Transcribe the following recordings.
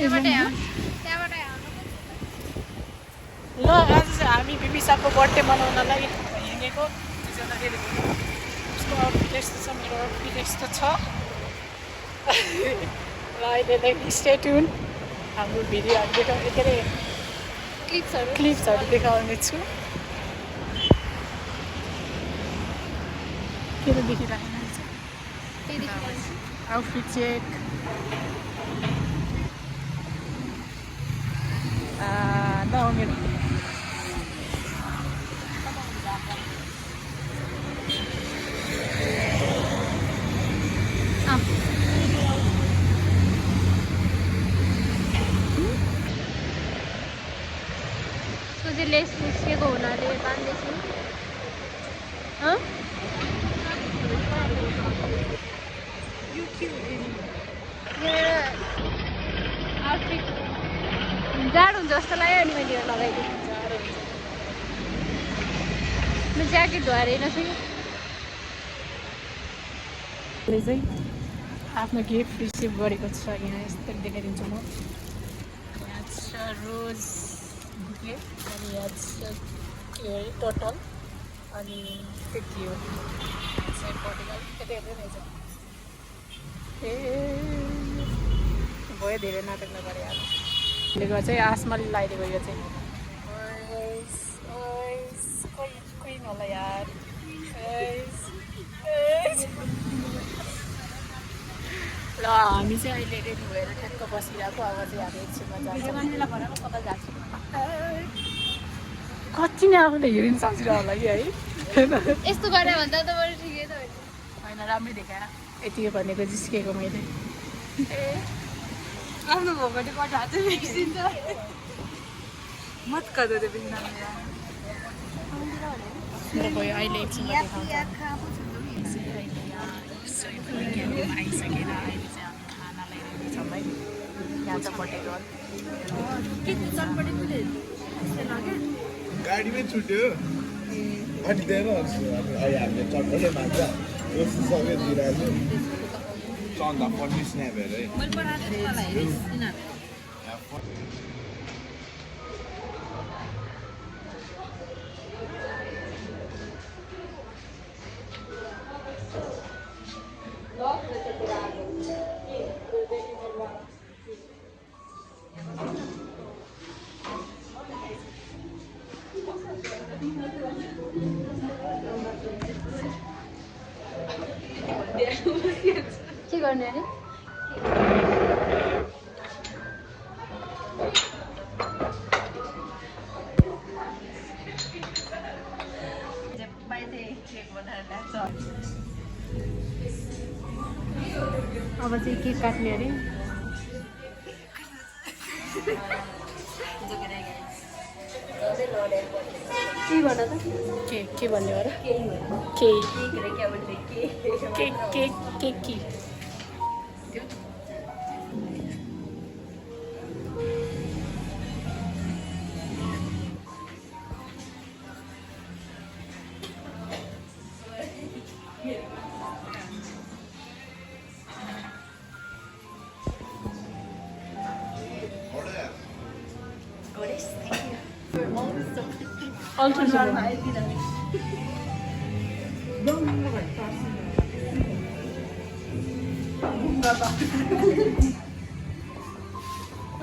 ल आज चाहिँ हामी बिबिसाको बर्थडे मनाउनलाई हिँडेको उसको आउटफिट यस्तो छ मेरो आउटफिट यस्तो छ ल अहिलेलाई स्टे ट्युन हाम्रो भिडियोहरू देखाउने के अरे क्लिप्सहरू देखाउने छु के त देखिराखेन आउटफिट चेक मेरो लेस निस्केको हुनाले बाँध्दैछु आउटफिट जाडो हुन्छ जस्तो लाग्यो अनि मैले लगाइदिएँ म ज्याकेट धोएर होइन चाहिँ आफ्नो गिफ्ट रिसिभ गरेको छ यहाँ यस्तरी देखाइदिन्छु म यहाँ छ रोज बुके अनि यहाँ छ के अरे टोटल अनि त्यति हो चाहिँ पोर्टिकल यता हेर्दै रहेछ ए भयो धेरै नाटक नगरे अब लेको चाहिँ आसमाले लगाइदिएको यो चाहिँ कोही होला यार ल हामी चाहिँ अहिले रेडी भएर ठ्याक्क बसिरहेको अब चाहिँ हामी एकछिनमा जान्छ कति नै आफूले हेरिन सक्छ होला कि है यस्तो गरे भन्दा त बरु ठिकै त होइन राम्रै देखाएर यति भनेको जिस्केको मैले ए आफ्नो भोगटे कटा चाहिँ मिक्सिन्छ मत कदो त्यो बिना मेरो भयो अहिले एकछिनमा देखाउँछ आइसकेर अहिले चाहिँ हामी खाना ल्याइरहेको छौँ है यहाँ चाहिँ पोटेटो गाडीमै छुट्यो हटिँदैन हामीले चटपटे मान्छ सबै दिइरहेको चन्दा पन्नी स्न्याप हेरेँ के गर्ने अरे अब चाहिँ केक काट्ने अरे के भन त के भन्ने हो र के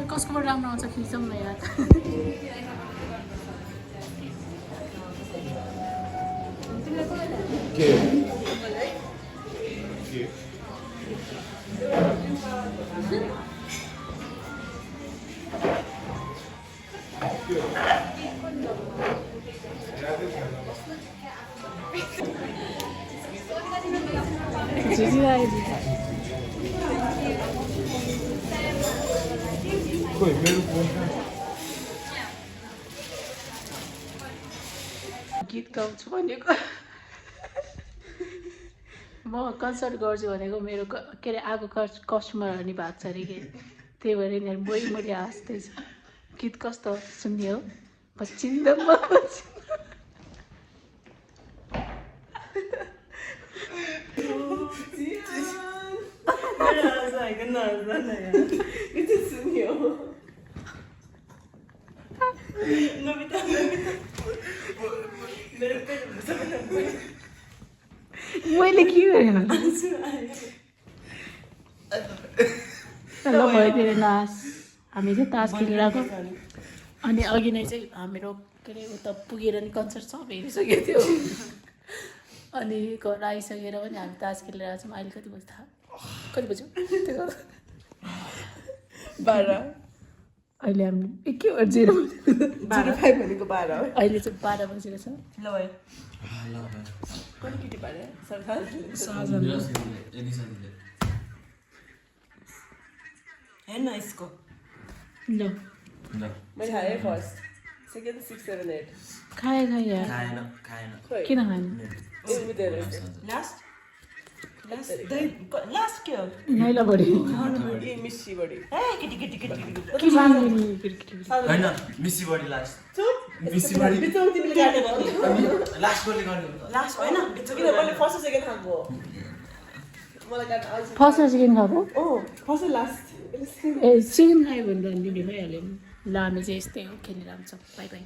कसकोबाट राम्रो आउँछ खिचौँ न यार गीत गाउँछु भनेको म कन्सर्ट गर्छु भनेको मेरो के अरे आएको कस्टमरहरू नि भएको छ अरे कि त्यही भएर यिनीहरू मैले हाँस्दैछु गीत कस्तो सुन्ने हो पश्चिम It's a मैले के गरेन ल भइदिएर नास हामी चाहिँ तास खेलेर आएको अनि अघि नै चाहिँ हाम्रो के अरे उता पुगेर नि कन्सर्ट सब हेरिसकेको थियो अनि घर आइसकेर पनि हामी तास खेलेर आएको छौँ अहिले कति बजी थाहा कति बज्यो त्यो 12 अहिले हामी के भन्छ 05 भनेको 12 हो अहिले चाहिँ 12 बजेको छ ल भाइ कुन केटी पारे सरकार हेर्न यसको ल मैले खाएँ फर्स्ट सेकेन्ड 6 7 8 खाए यार किन खाएन लास्ट के हो नाइला बढी ए मिसी बडी ए केटी केटी केटी केटी के माग्ने नि केटी हैन मिसी बडी लास्ट चुप मिसी बडी बिचौँ तिमीले गाड्ने लास्ट गोली गर्ने लास्ट हैन किन मैले फर्स्ट सेकेन्ड खाएको मलाई गाड्न अझ फर्स्ट र सेकेन्ड खाएको ओ फर्स्ट लास्ट ए सेकेन्ड खायो भने त तिमीले भइहाल्यो नि ल हामी चाहिँ यस्तै हो खेलेर आउँछौँ बाई बाई